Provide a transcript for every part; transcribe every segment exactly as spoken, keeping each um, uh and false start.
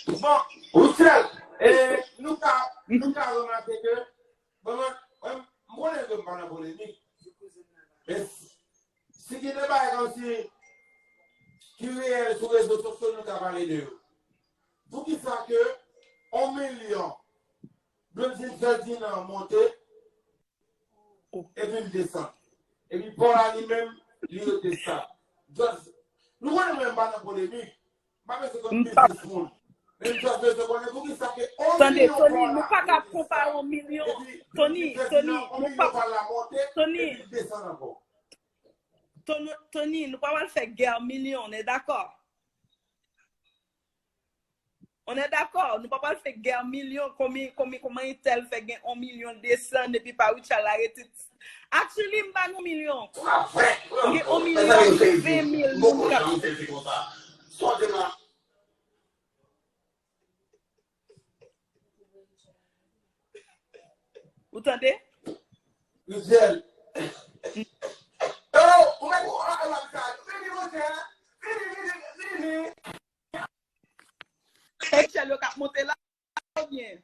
Bon, Roussel, e, nou ka, nou ka remake ke, bon, mwen, mwen, m konnen ke m pa nan polemik. Men si, si gen de bagay kòmsi ki reyèl sou rezo sosyo, nou ka pale de yo. Poukisa ke yon milyon Blondine Ferdinand monte, epi l desann. Epi Paul la li menm, li rete stab. Just, nou konnen mwen m pa nan polemik. M pa bezwen konn biznis moun. Men m just bezwen konnen poukisa ke yon milyon Paul la monte stab, epi Blondine Ferdinand, yon milyon Paul la monte, epi l desann ankò. Tony, Tony, nou pa pral fè gè milyon, on est d'accord? On est d'accord, nou pa pral fè gè milyon, konbyen, konbyen, kòman entèl fè gen yon milyon desann epi pa Richard la rete. Actually, m pa nan milyon. Gen yon milyon ven mil moun k ap. Ou tande? Rizèl. Yo, ou mèt ou an, an, an, vini, monchè. Vini, vini, vini. Echèl yo k ap monte la, oubyen?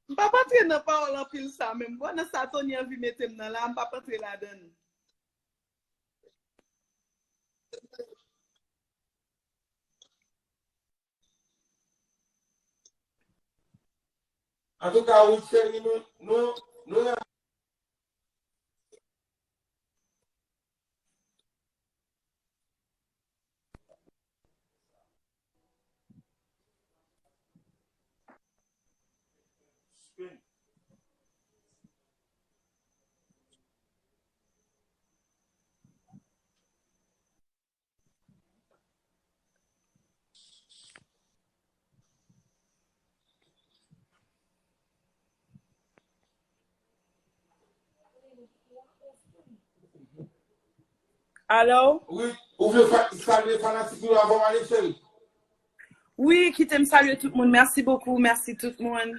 M p ap antre nan pawòl anpil sa menm. Bon, nan sa Tony anvi mete m nan la, m p ap antre ladan l. Antouka, wi, cheri, nou, nou, nou renmen. Alo? Wi, ou vle fa- salye fanatik yo avan w ale, cheri? Wi, kite m salye tout moun. Mèsi bokou, mèsi tout moun.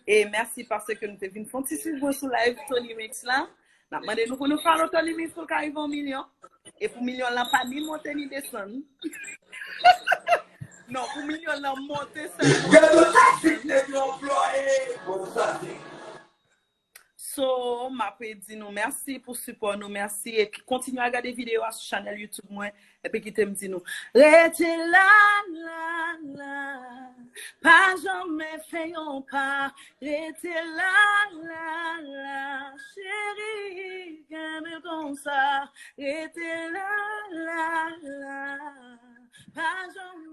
E mèsi paske nou te vin fè yon ti swiv mwen sou live Tony Mix la. N ap mande nou pou nou follow Tony Mix pou l ka rive yon milyon. E pou milyon lan pa ni monte ni desann. Non, pou milyon lan monte sèlman. Gade yon taktik nèg yo anplwaye. Bon, sa se. So, m ap di nou mèsi pou sipò nou, mèsi. E kontinye al gade videyo a sou chanèl YouTube mwen. Epi kite m di nou, rete la, la, la. Pa janmen fè yon pa. Rete la, la, la. Cheri, kenbe konsa. Rete la, la, la. Pa janmen